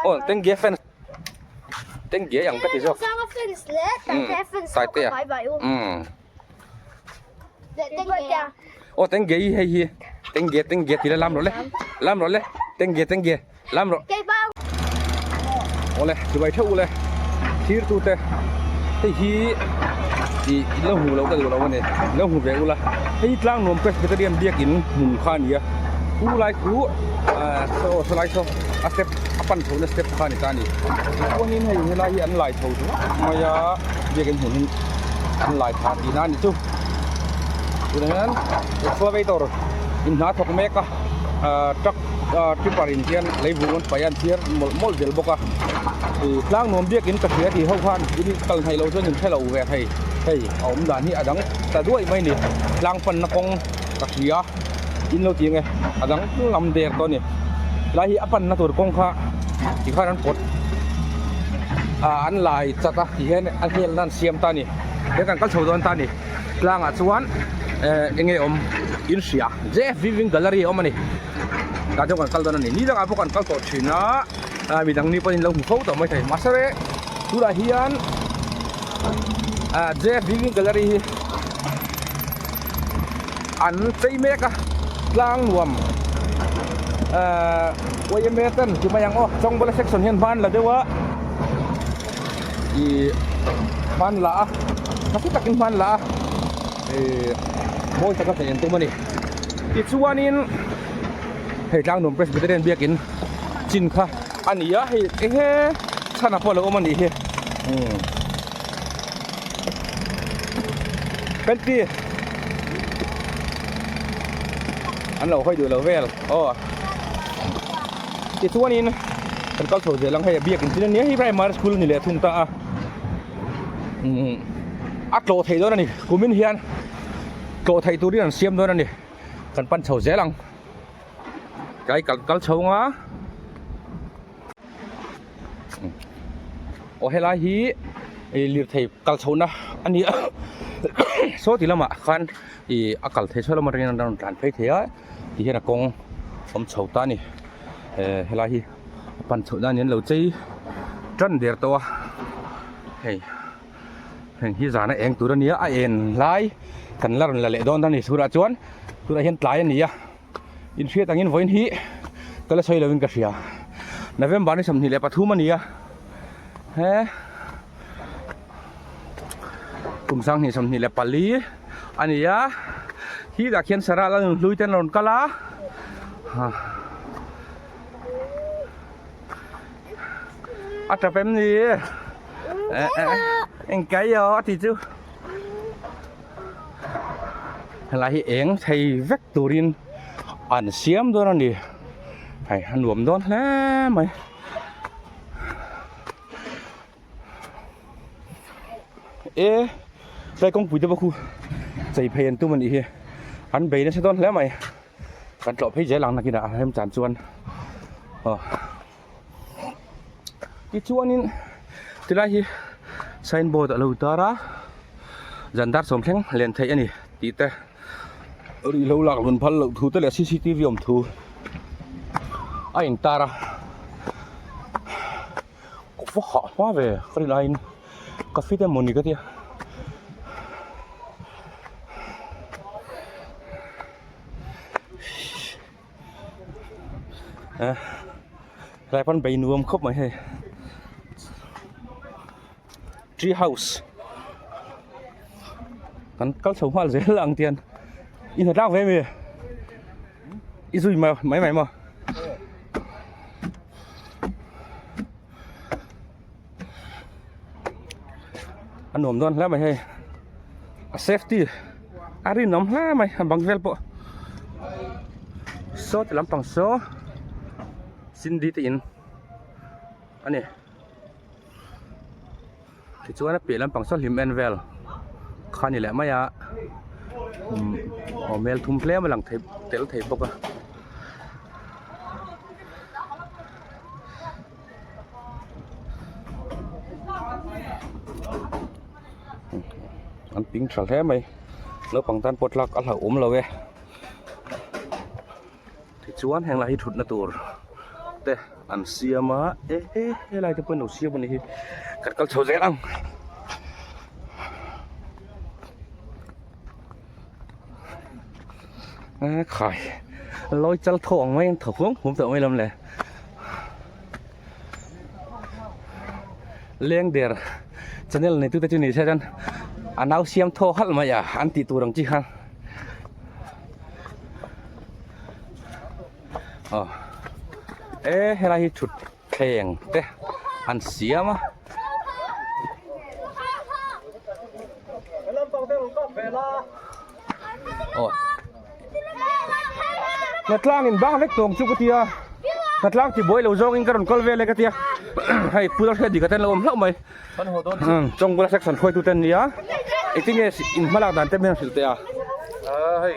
Aw Tengge fans Tengge ang ka ti zawk. Taitea. Aw Tengge hi hei hi Tengge Tengge ti la lam rawh le lam rawh le Tengge Tengge lam rawh. Awle chibai theuh ule thir tu te hei hi ih in lo hmu lo ka duh lo ani in lo hmu ve ula hei hi tlang nuam presbyterian biakin hmun kha a ni a chu lai chu ah saw saw lai saw a step a pan chhohna step kha a ni ta a ni tichuanin hei helai hi an lai chho duak mai a biakin hmun hi an lai tha tihna a ni chu tunah hian excavator in hna thawk mek a ah truck. Tripper in hian leivung an paih a an thiar mawlh mawlh zel bawk a ih tlang nuam biakin ka hria tih ho khan in kal hnaih loh chuan in hre lo ve thei hei a awm dan hi a dang ta duai mai a ni tlang panna kawng ka hria in lo ti ang e a dang lam der tawh a ni helai hi a panna tur kawng kha tikhan an pawt ah an lai chat a ti hian a hel nan siam ta a ni he kan kal chho dawn ta a ni. Tlangah chuan eh eng nge awm in hria Jeff Weaving Gallery a awm a ni tah chuan kan kal dawn a ni ni dangah pawh kan kal tawh thin a ah midang ni pawhin lo hmu fo tawh maithei mahse tunah hian ah Jeff Weaving Gallery hi an chei mek a tlang nuam ah yma ten ti mai ang aw Chawngbawla section hian hman la deuh a. Ih hman la a nasa takin hman la a ih mawi taka hnaih an tum a ni tichuanin hei tlangnuam presbyterian biakin chin kha a ni a hei eng he chhan ah pawh a lo awm a nih hi umm penty an lo hawi duh lo vel aw. Tichuanin kan kal chho zel ang hei a biakin chin ania hei primary school a ni leh thung ta a umm a tlawh theih dawn a ni kumin hian tlawh theih turin an siam dawn a ni kan pan chho zel ang tlai kal kal chho ang a aw helai hi ih lirthei kal chhohna a ni a saw ti lamah khan ih a kal thei saw lam atangin an rawn tlan phei thei a. Ti hian a kawng awm chho ta a ni eh helai hi a pan chhoh nan hian lo chei tan der tawh a hei heng hi zana eng tur a nia a en lai kan la rawn la leh dawn a ni surah chuan tunah hian tlai a ni a inhriat angin vawiin hi ka la sawi lovin ka hria November ni 23 a ni a he Kum 2024 a ni a khi dah khian Sarah la nunhlui te an rawn kal a a tap em ni eng kai aw a ti chu helai hi eng thei vek turin an siam dawn a ni hei a nuam dawn hle mai. E tlai kawngpui te pawh khu chei phei an tum a nih hi an bei nasa dawn hle mai kan tlawh phei zel ang nakinah a rem chan chuan aw tichuanin tilai hi signboard a lo tar a zan dar sawmthleng len theih a ni tih te rihlo lak lun phal loh thu te leh cctv awm thu a intar a. Va hah hma ve ka rin aiin ka fit emaw ni ka tia eh helai pawn bei nuam khawp mai hei tree house kan kal chho nghal zel ang tian i hna tlak ve mi i zui mai mai maw. A nuam dawn hle mai hei a safety a rinawm hle mai a bang vel pawh saw ti lampang saw Cindy te in a ni tichuan a piah lampang saw hlim en vel kha a ni leh mai a umm aw hmel thum tlem a lang thei tel thei bawk a. An ping tha hle mai naupang tan pawh tlak a hlauhawm lo e tichuan heng lai hi thutna tur te. an siam a e he helai te pawh an lo siam a ni hi kan kal chho zel ang. Khai lawi chal thaw ang mai an thaw huam huam tawh mai lam le leng der channel nei tute chu ni se chuan a nau siam thaw halh mai a an tih tur ang chi khan aw e helai hi thut thleng te an siam a. Aw Hnatlang in bang vek tawng chu ka tia Hnatlang ti buai lo zawng in ka rawn kal vel e ka tia hei pu Lalhriat dika ten lo awm hlauh mai Chawngkula section hruaitu ten nia engtin nge in hmalak dan te min han hrilh teh a. Hei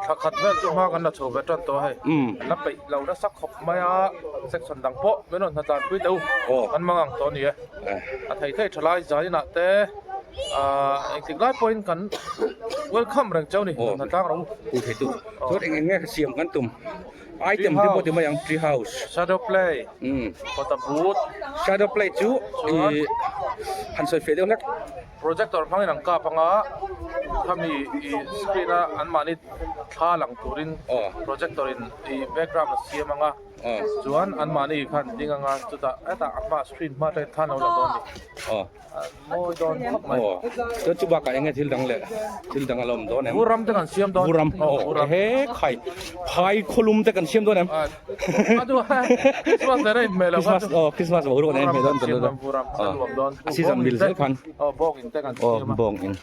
thla khat vel chu hma kan la chho ve tan tawh a hei la peih lo nasa khawp mai a section dang pawh min rawn hnatlan pui teh u kan mang ang tawh a ni e a thei thei tha lai zai inah te ahh engtik lai pawhin kan welcome reng cheu a ni hnatlang rawh u. U thei tu chuan eng eng nge siam kan tum item te pawh ti mai ang tree house shadow play kawta boot shadow play chu ih han sawi feh deuh hlek. Projector hmangin an kap anga khami ih screen a anmahni thla lang turin projector in ih background a siam anga chuan anmahni khan ding anga chutah hetah a hma screen hma atangin thla an lo la dawn a ni mawi dawn khawp mai. Chuan chu bakah enge thil dang leh thil dang a la awm dawn em? Vur ram te kan siam dawn. Vur ram he khai phai khawlum te kan siam dawn em? Christmas nen a inhmeh lo kha chu. Aw Christmas boruak nen a inhmeh dawn tan dawn. A season mil zel khan. Aw bawng in te kan siam a. Bawng in.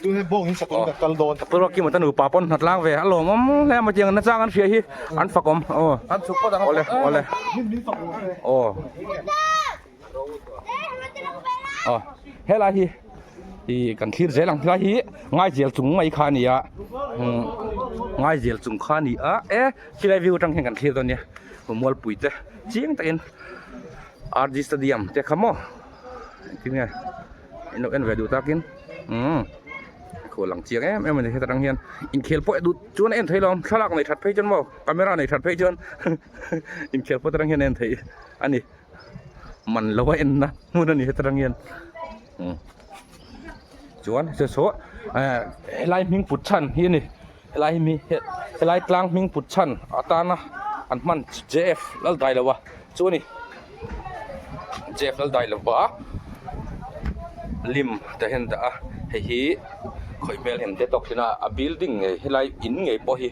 Tu he bawng in sakawr kan kal dawn. Pu Rocky mawta nupa pawn hnat lang ve a lawmawm hle a maw tiang nachang an hria hi an fak awm aw. An chhuk phawt ang a. Awle awle. Aw. Aw helai hi ih kan thlir zel ang helai hi ngaizel chung mai kha a ni a umm ngaizel chung kha a ni a e khilai view atang hian kan thlir dawn nia mualpui te chiang takin R G stadium te kha maw engtin nge in lo en ve duh takin umm khaw lang chiang em em a ni heta tang hian inkhel pawh duh chuan a en thei lo ang thlalak nei that phei chuan maw camera nei that phei chuan inkhel pawh atang hian a en theih a ni. Man lo a en na hmun a ni heta tang hian chuan chu saw eh helai hming put chhan hi a ni helai hi helai tlang hming put chhan atana an hman J F Laldailova chu a ni J F Laldailova lim te hian dah a hei hi khawih hmel hem te tawk thin a a building ngei helai in ngei pawh hi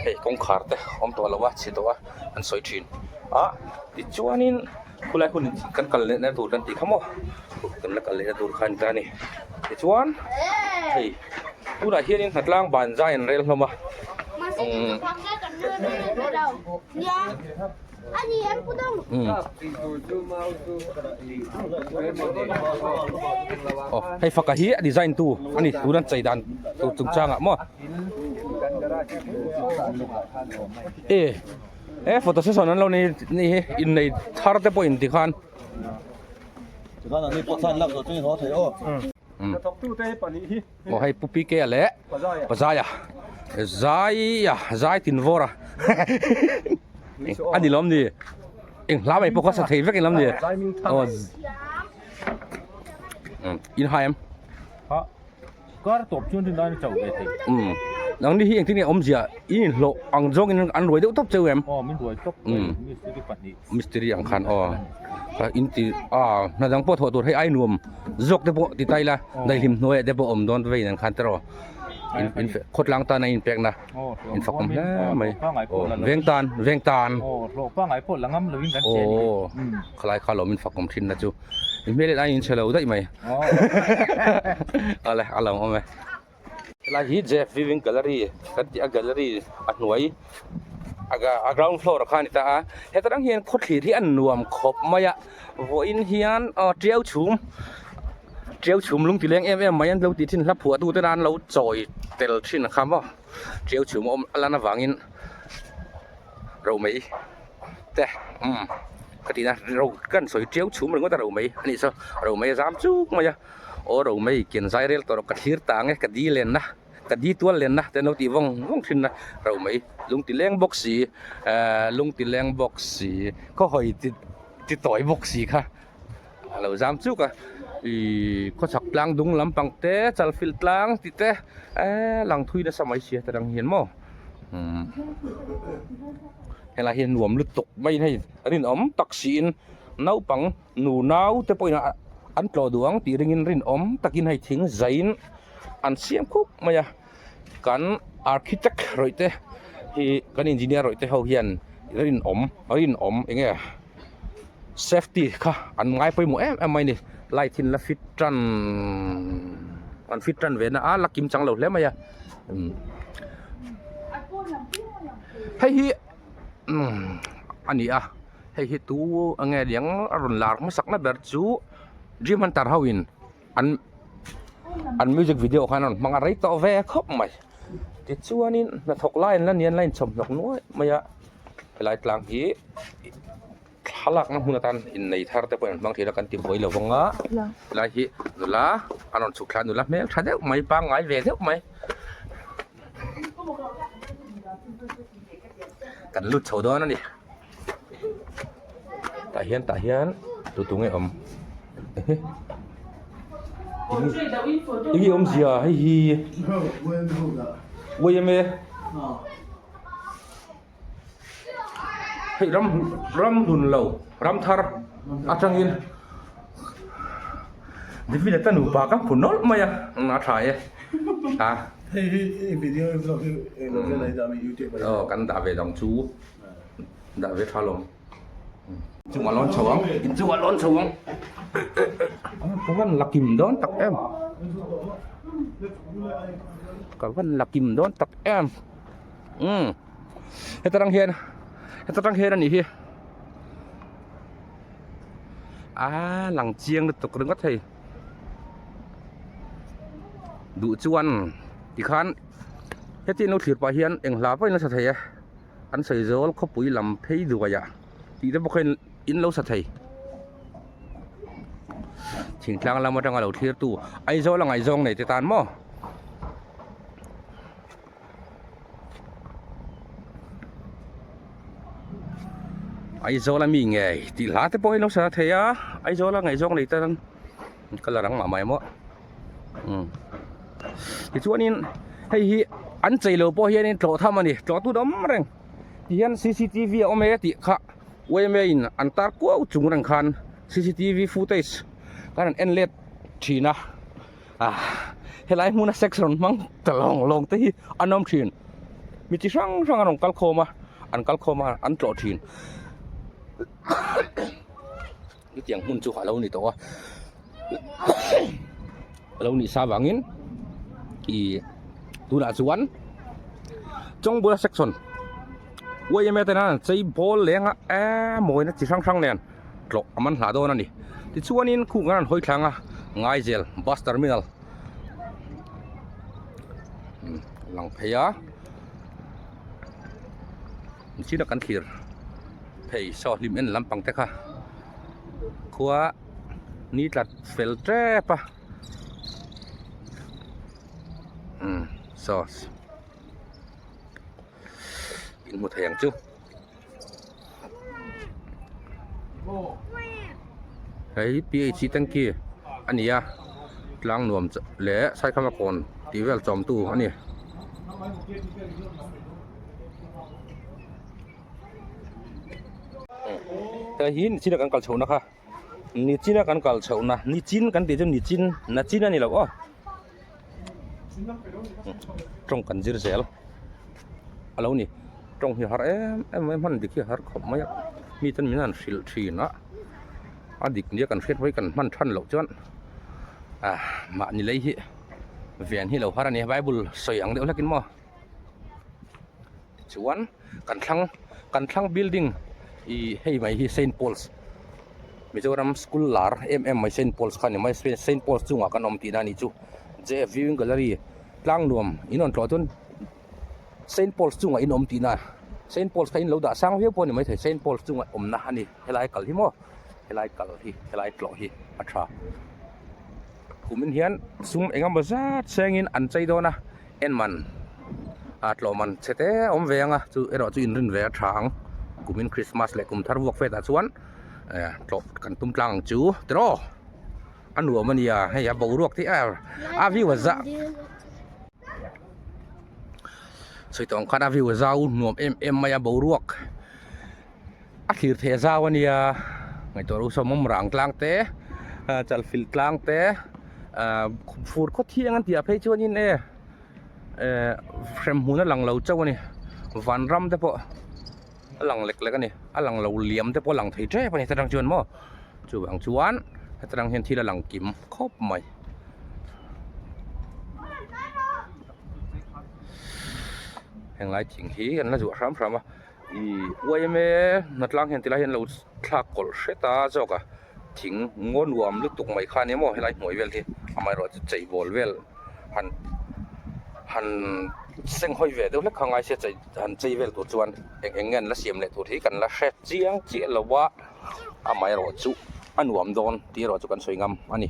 hei kawngkhar te awm tawh lo a chhe tawh a an sawi thin a tichuanin khulai hun kan kal leh na tur kan tih kha maw kan la kal leh na tur kha a ni ta a ni tichuan hei tunah hianin hnatlang ban zai an rel hlawm a umm aw hei faka hi a design tu a ni tuna chei dan tur chungchangah maw. E e photo session an lo nei ni hi innei thar te pawh in ti khan aw hei pu P K a leh Pazaia Zaia zai tin vawr a a ni lawm ni eng hla mai pawh kha sa thei vek in lam ni aw in hai em. Kar tawp chuan rin ain a chauh ve thei. Umm. Nangni hi engtin nge awmzia in inhlawh ang zawng in an ruai deuh tawp cheu em? Aw min ruai tawp mai mistiri pahnih. Mistiri ang khan aw. In ti a hna dang pawh thawh tur hei ai nuam zawk te pawh ti ta ila daihlim hnuaiah te pawh awm dawn vei nen khan tiraw. In in khawtlang tan a inpekna in fak awm hle mai. Aw veng tan veng tan. Aw hlawh pangngai pawh la ngam lovin kan che a ni. Aw khalai kha lawm in fak awm thin na chu. I hmel in a inchhe lo daih mai. Awle a lo awm e. Helai hi Jeff Viewing Gallery kan tih a gallery a hnuai a ground floor kha a ni ta a. Heta tang hian khawthlir hi a nuam khawp mai a. Vawiin hian aw tiau chhum tiau chhum lung ti leng em em mai an lo tih thin hla phuah tu ten an lo chawi tel thin kha maw. Tiau chhum a awm a lan avangin romei te umm ka tih na ro kan sawi tiau chhum ringawt a romei a nih saw romei a zam chuk mai a aw romei ken zai rel tawh rawh ka thlir tang e ka di lenna ka di tual lenna te an lo tih vawng vawng thin a romei. Lung ti leng bawk si ehh lung ti leng bawk si khaw hawi ti ti tawi bawk si kha a lo zam chuk a ihh khawchhak tlang dung lampang te chalfilh tlang tih te ehh lang thui nasa mai sia ta dang hian maw umm helai hi nuam lutuk mai hei rinawm tak siin naupang nu nau te pawhin an tlawh duh ang tih ringin rinawm takin hei thing zaiin an siam khup mai a. Kan architect rawih te hi kan engineer rawih te ho hian rinawm rinawm eng nge safety kha an ngai pawimawh em em mai a ni light hi an la fit tan an fit tan ve na a la kim chang lo hle mai a hei hi umm a ni a hei hi tu eng nge niang a rawn lar hmasak na ber chu dream hunter ho in. An an music video khan a rawn hmang a rei tawh ve khawp mai tichuanin hnathawk lai an la ni a an la inchhawm hnawk nuai mai a helai tlang hi thlalakna hmun atan innei thar te pawhin an hmang thin a kan ti buai lo vang a helai hi nula a rawn chhuk thla a nula hmel tha deuh mai pangngai ve deuh mai kan lut chho dawn a ni. Tah hian tah hian tu tu nge awm enge awmzia hei hi yma hei ram ram hlun lo ram thar atangin David-a te nupa ka hmu nawlh mai a a tha e a aw kan dah ve dang chu. Dah ve tha lawm. Chungah lawn chho ang. In chungah lawn chho ang. Ka van la kim dawn tak em. Ka van la kim dawn tak em. Um. Heta tang hian heta tang hian ani hi. A lang chiang lutuk ringawt hei. Duh chuan tikhan heti an lo thlir pah hian eng hla pawhin a sa thei e. An sawi zawl khawpui lam phei duai ah tih te pawh kha in lo sa thei. Thingtlang lam atanga lo thlir tu Aizawl a ngaihzawng nei te tan maw. Aizawl a mi ngei tih hla te pawh in lo sa thei a Aizawl a ngaihzawng nei te tan colour ang mah mai maw. Umm tichuanin hei hi an chei lo pawh hianin tlawh tham a ni tlawh tut awm reng tihian cctv a awm e tih kha yma in an tar kuau chung reng khan cctv footage khan an en let thin a ah helai hmuna sex rawn hmang ta lawng lawng te hi an awm thin mi chi hrang hrang an rawn kal khawm a an kal khawm a an tlawh thin. Chutiang hmun chu a lo ni tawh a a lo nih sa vangin ih tunah chuan Chawngbula section yma ten an chei bawl leng a eee mawina chi hrang hrang nen tlawh a man hlah dawn a ni tichuanin khung an hawi thlang a Ngaizel bus terminal lang phei a chin a kan thlir phei saw hlim en lampang te kha khua ni tlat fel tep a umm saw in hmu thei ang chu hei ph tanky a ni a tlang nuam leh saikhama kawn tih vel chawm tu a ni. Hei hi nichina kan kal chhohna kha nichina kan kal chhohna nichin kan tih chu nichin nachin a ni lo aw tawng kan zir zel a lo ni tawng hi har em em mai hman dik hi a har khawp mai a mi ten min han hrilh thin a a dik nia kan hriat mai kan hman than loh chuan ah mahni lei hi ven hi lo har a ni bible sawi ang deuh hlek in maw. Tichuan kan thlang kan thlang building ih hei mai hi Saint Paul's Mizoram school lar em em mai Saint Paul's kha a ni mai Saint Paul's chungah kan awm tihna a nih chu J F viewing gallery tlang nuam in rawn tlawh chuan Saint Paul's chungah in awm tihna Saint Paul's kha in lo dah sang viau pawh a ni maithei Saint Paul's chunga awmna a ni helai kal hi maw helai kal hi helai tlawh hi a tha kumin hian sum engemaw zat sengin an chei dawn a en man. A tlawhman chhe te a awm ve ang a, chu erawh chu inrin ve a tha ang. Kumin Christmas leh kum thar vuak fet ah chuan eh tlawh kan tum tlang ang chu tiraw? A nuam a nia, hei a boruak te a a view a za sawi tawh ang khan a view a zau nuam em em mai a boruak a thlir thei a zau a nia ngaihtuah ru sawm awm rang tlang te ah chalfilh tlang te ah fur khaw thiang an tih ah phei chuanin e eh hremhmun a lang lo chauh a ni vanram te pawh a lang lek lek a ni a lang lo liam te pawh a lang thei tep a ni heta tang chuan maw chuvang chuan heta tang hian thil a lang kim khawp mai. Henglai thing hi an la zuah hram hram a ih yma hnatlang hian tilai hian lo thlak kawlh hret a zawk a thing ngaw nuam lutuk mai kha a ni maw helai hnuai vel hi amaherawhchu chei bawl vel han han seng hawi ve deuh hlek kha ngai se chei han chei vel tur chuan eng eng nge an la siam leh tur hi kan la hre chiang chiah lo a amaherawhchu a nuam dawn tih erawh chu kan sawi ngam a ni.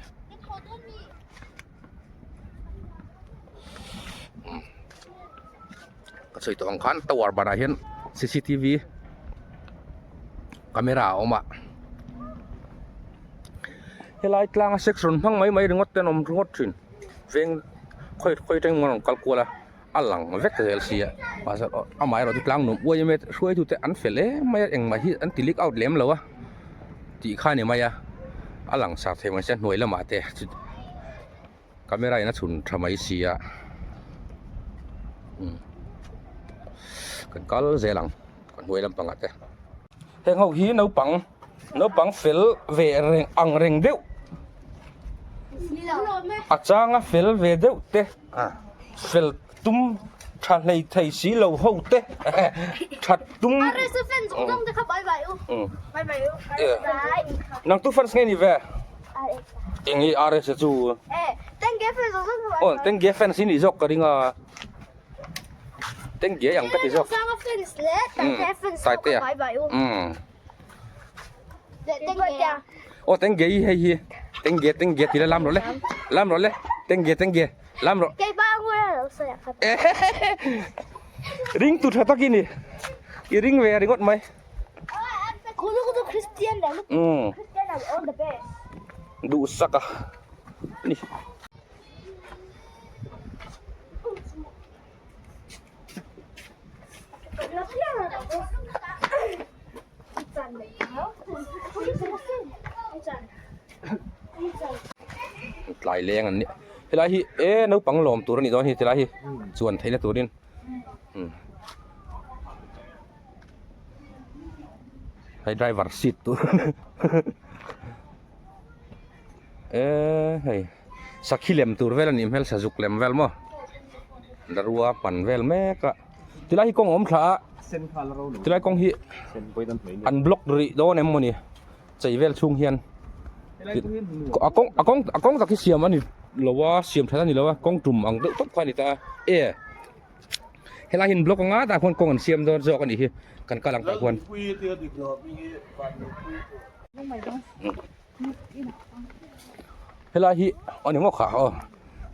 Ka sawi tawh ang khan tower banah hian cctv camera a awm a helai tlanga section hmang mai mai ringawt te an awm ringawt thin veng khawi khawi atangin an rawn kal kual a a lang vek zel sia mahse amaherawh chu tlang nuam uai em em hruaitu te an fel em mai a engmah hi an ti leak out lem lo a tih kha a ni mai a a langsar thei mai sia hnuai lamah te camera in a chhun tha mai sia umm kan kal zel ang a hnuai lampangah te heng ho hi naupang naupang fel ve reng ang reng deuh a changa fel ve deuh te fel tum tha hlei thei si lo ho te tha tum nang tu fans nge ni ve eng hi RS chu aw tengge fans hi ni zawk ka ring a tengge ang ka ti zawk taitea aw tengge hi hei hi tengge tengge ti la lam rawh le lam rawh le tengge tengge lam rawh ring tu tha tak i ni i ring ve ringawt mai duh sak a ni. Tlai leng an nia helai hi e naupang lawm tur a nih dawn hi tilai hi chuan theihna turin umm hei driver seat tur e hei sakhi lem tur vel a nih hmel sazuk lem vel maw darua pan vel mek a tilai hi kawng a awm thla a tilai kawng hi an block rih dawn em mawni chei vel chhung hian a kawng a kawng a kawng tak hi siam a ni lo a siam that a ni lo a kawng tum ang deuh tawp kha a ni ta a e helai hian block anga tah khuan kawng an siam dawn zawk a nih hi kan kal ang tah khuan. Helai hi aw ni maw kha aw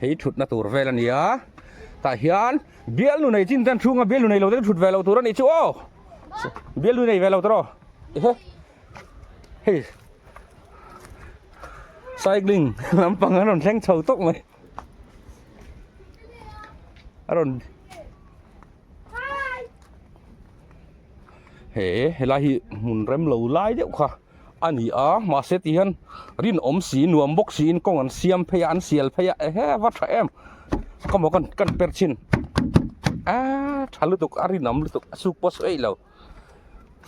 hei thutna tur vel a ni a tah hian bialnu nei chin ten chhunga bialnu nei lo te thut ve lo tur a nih chu aw bialnu nei ve lo tur aw ehe hei cycling lampang an rawn thleng chho tawk mai a rawn he helai hi hmun rem lo lai deuh kha. a ni a mahse ti hian rinawm si nuam bawk siin kawng an siam phei a an sial phei a ehe va tha em ka maw kan kan per chhin a tha lutuk a rinawm lutuk a suk pawh sawi eih lo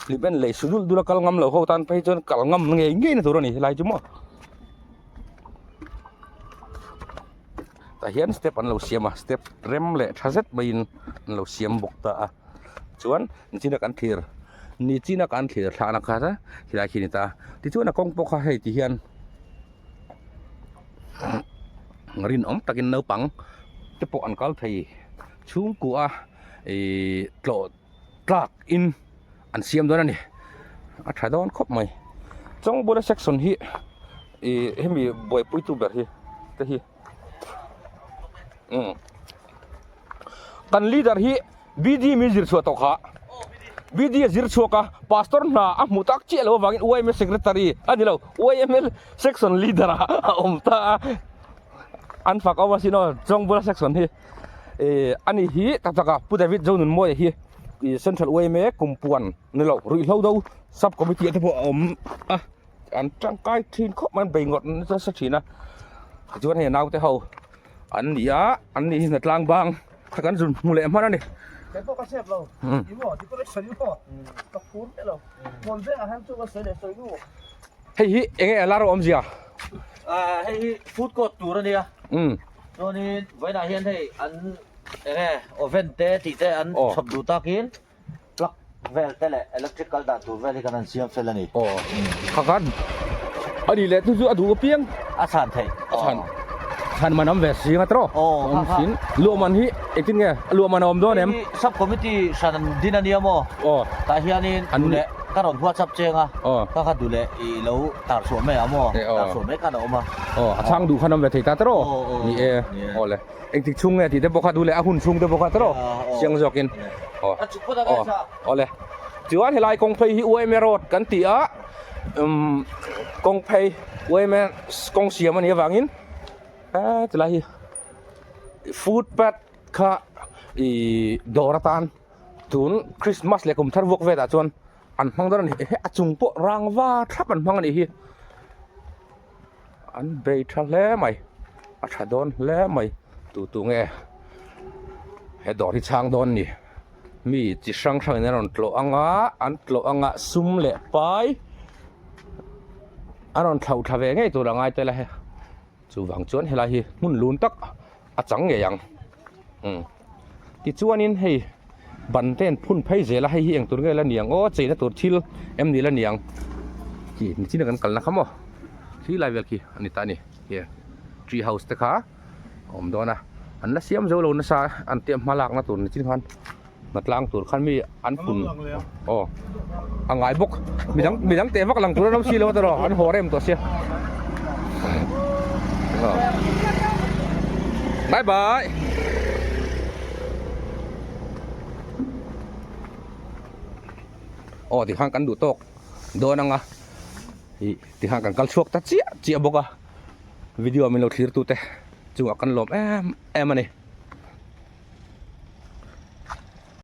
hlip en lei su dul dul a kal ngam lo ho tan phei chuan kal ngam ngei ngei na tur a ni helai chu maw tah hian step an lo siam a step rem leh tha zet maiin an lo siam bawk ta a chuan nichina kan thlir Nichina kan thlir thlahna kha khilai khi a ni ta a tichuan a kawng pawh kha hei ti hian rinawm takin naupang te pawh an kal thei chhungkua ihh tlawh tlak in an siam dawn a ni a tha dawn khawp mai chawng bula section hi ihh hemi buaipui tu ber hi te hi umm kan leader hi. BD min zir chhuah tawh kha. BD a zir chhuak a, Pastor hna a hmuh tak chiah loh avangin YMA Secretary a ni lo, YMA Section Leader ah a awm ta a. An fak awm asin aw, Chawngbula Section hi. Ih ani hi tak tak a, Pu David Zonunmawia hi ih Central YMA Kumpuan ni lo, Ruihhlo do Sub Committee ah te pawh a awm a. An tangkai thin khawp mai, an bei ngawt nasa thin a. Tichuan hei naute ho an ni a, an ni hi hnatlang bang kha kan zun hmu leh hman a ni. Kei pawh ka chep lo, i maw decoration i maw ka phur miah lo, phone vengah hian chu ka sawi leh sawi nu. Hei hi eng nge a lar awmzia? Ah hei hi food court tur a nia, chuanin vawiinah hian hei an eng nge oven te tih te an chhawp duh takin Plug vel te leh electric kal dan tur vel hi kan han siam fel a ni. Aw kha khan a nih leh chu chu a duh apiang. A chhan theih. A chhan chhan man awm ve si nga tawh. Aw kha kha. Luah man hi engtin nge luah man a awm dawn em? Hei sub committee hran an din a nia maw? Aw. Tah hianin duh leh ka rawn WhatsApp cheng a. Aw. Kha kha duh leh i lo tar chhuah mai ang maw? Tar chhuah mai khan a awm a. Aw a chhang duh khan awm ve thei ta tawh. Aw aw. Ni e. Aw le. Engtik chhung nge tih te pawh kha duh leh a hun chhung te pawh kha tawh chiang zawkin aw aw awle chuan helai kawng phei hi UMA road kan ti a umm kawng phei UMA kawng siam anih avangin he tilai hi footpath kha ih dawr atan tun Christmas leh kum thar vuak velah chuan an hmang dawn a ni he a chung pawh rangva thlap an hmang anih hi. An bei tha hle mai a tha dawn hle mai tu tu nge he dawr hi chhang dawn ni mi chi hrang hrang in an rawn tlawh ang a an tlawh ang a sum leh pai a rawn thlo thla ve ngei tur a ngai tel a he chuvang chuan helai hi hmun lun tak a chang ngei ang umm tichuanin hei ban te an phun phei zel a hei hi eng tur nge la niang aw cheina tur thil em ni la niang khi nichin a kan kalna kha maw khi lai vel khi a ni ta a ni he tree house te kha a awm dawn a an la siam zo lo nasa an tia hma lakna tur nichin khan hnatlang tur khan mi an phun aw a ngai bawk midang midang teh vak lang tur an awm si lo a tawh an haw rem tawh sia bye bye aw tikhan kan duh tawk dawn anga ih tikhan kan kal chhuak ta chiah chiah bawk a video min lo thlir tu te chungah kan lawm em em a ni.